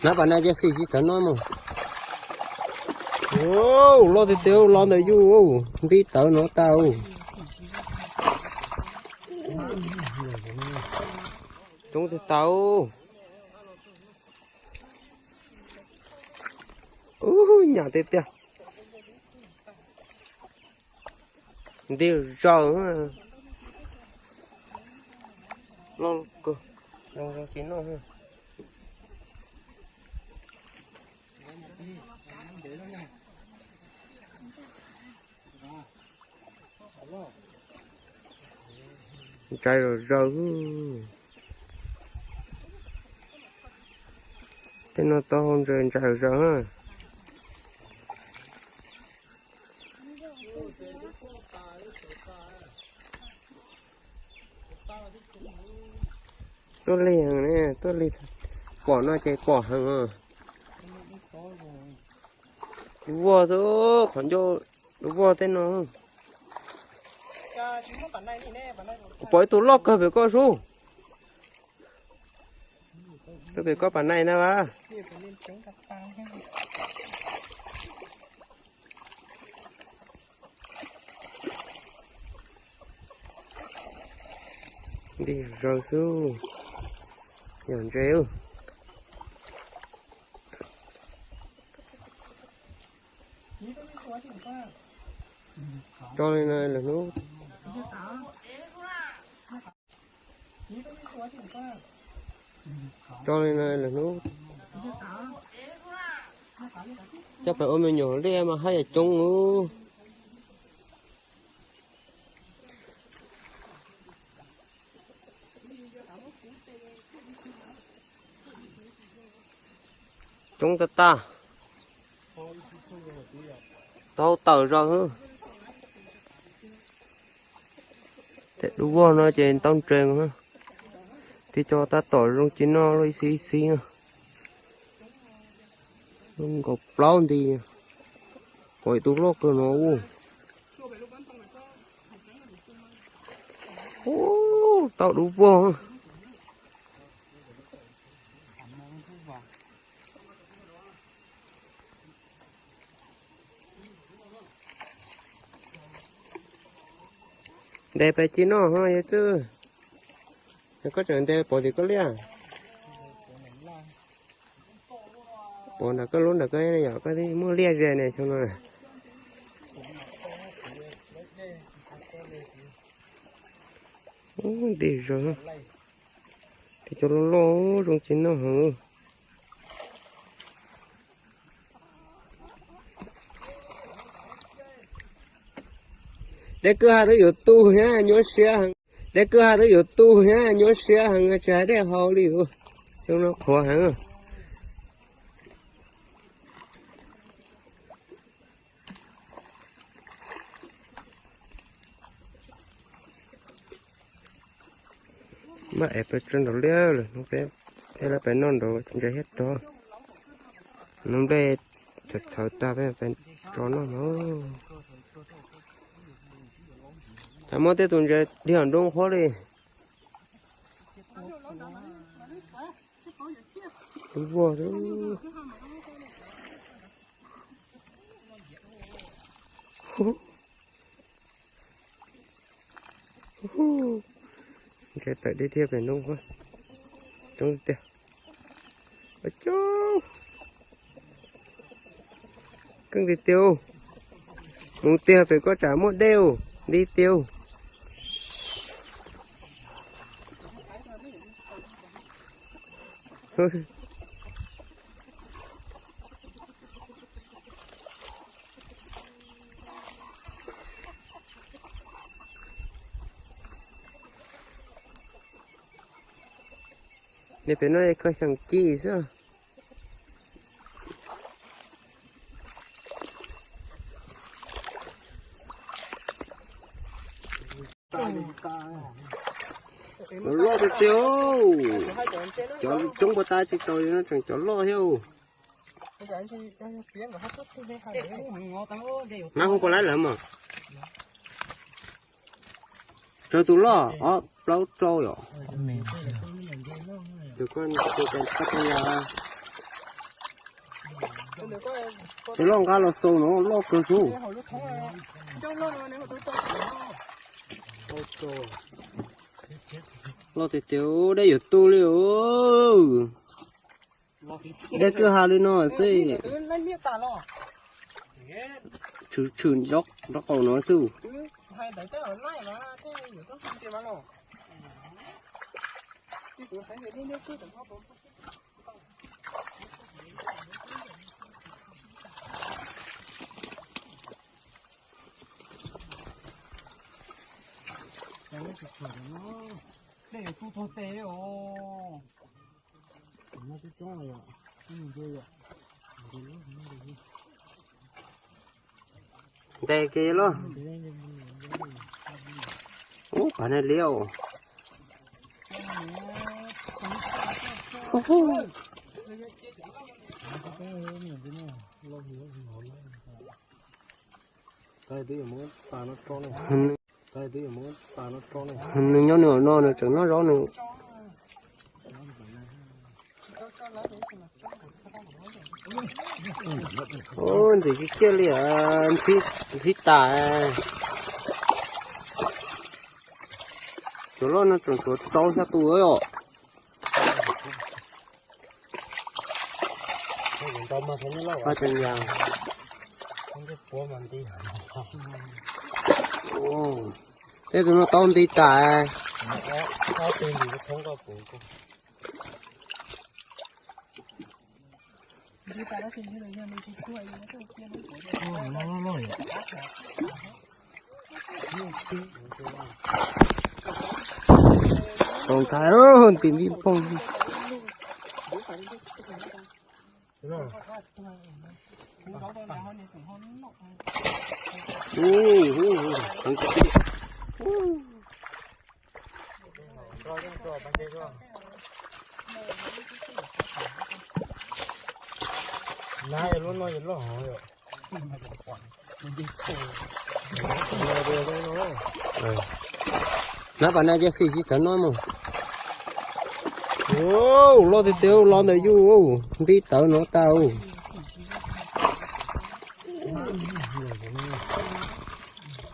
Nab pas nai cia xim tsis txawv no mus. Loj tiag tiag, loj ntawm yus, nti tawv no tau. Coob tiag tau. Ub, nyam tiag tiag. Nti zaws. Loj kawg. Zoo zoo tsis noj. Ntsais zaws zaws. Tej no tau hau ntsais ntsais zaws zaws. Tuaj lig heev ne, tuaj lig pom no ces pom heev. Voj xwb, qhov ncauj voj tej no. Pom ib tug loj kawg pem koj sub. Tuaj pem koj pas nai na vas. Nti zaws xwb. Yog ntses. Tso li no lawm hnub. Tso li no lawm hnub. Coj pem ua me nyuam liaj mas haj yam coob ub. Coob tag tag. Tau tawm zog xwb. Tej dub vog no ces tau ntses. Tej co tab tom zoo ci noj luaj ib xib ib xib no. Nkaus plaub nti. Pom ib tug loj kawg no ub. Ub, tau dub vog. Ntes pem ci noj ho yog twb. Koj tseem ntes pov tim koj liaj. Pov nram koj lub nram koj yom, koj muaj liaj ze ne xyoo no. Nti zog. Tej cov loj loj zoo ci noj heev. Deb kwj ha twb yuav tu thiab nyuaj siab heev. Deb kwj ha twb yuav tu thiab nyuaj siab heev tsis hais dej haus li. Xyoo no qhuav heev. Maj es peb tso nraum liaj lawm, hnub peb thiaj li peb noj nraud ntses thiab tog. Hnub nplej txhawv txhawv tag peb peb tso noj no. Txhais muaj tej tus ntses dhia nroo qhuav li. Tus vog xwb. Ntses tawm deb thiab pem nroo qhuav. Coob tiag. Coob. Keej tiag tiag. Mus tiag pem koj tsam muaj dej nti tiag. Nws pem no koj xyeem ci xwb. Cov loj tiag tiag. Cov coob puas tas tsis tau li no tseem cov loj thiab. Nab hu puas laib lawm mas. Tsawg tus loj, ob plaub rau yom. Cov loj nqa los xaus no loj kawg xwb. Loj tiag tiag, dej yuav tu li os. Dej kwj ha li no xwb. Tshwm tshwm nrov qaum no xwb. Dej yuav tu txog tes os. Ntes kiag los. Ub, pas nag liab os. Nws nyob nws no nws tseem noj zaub nws. Ub, ntxim kiag kiag li, ntsib tas. Cov loj no tseem tshuav rau xya tus os. Tej tus no tau nti tas. Tau ntag, nti npib phooj. Nab pas nag cia xim tsis txawv no mus. Loj tiag tiag, los ntawm yus nti tawv no tag.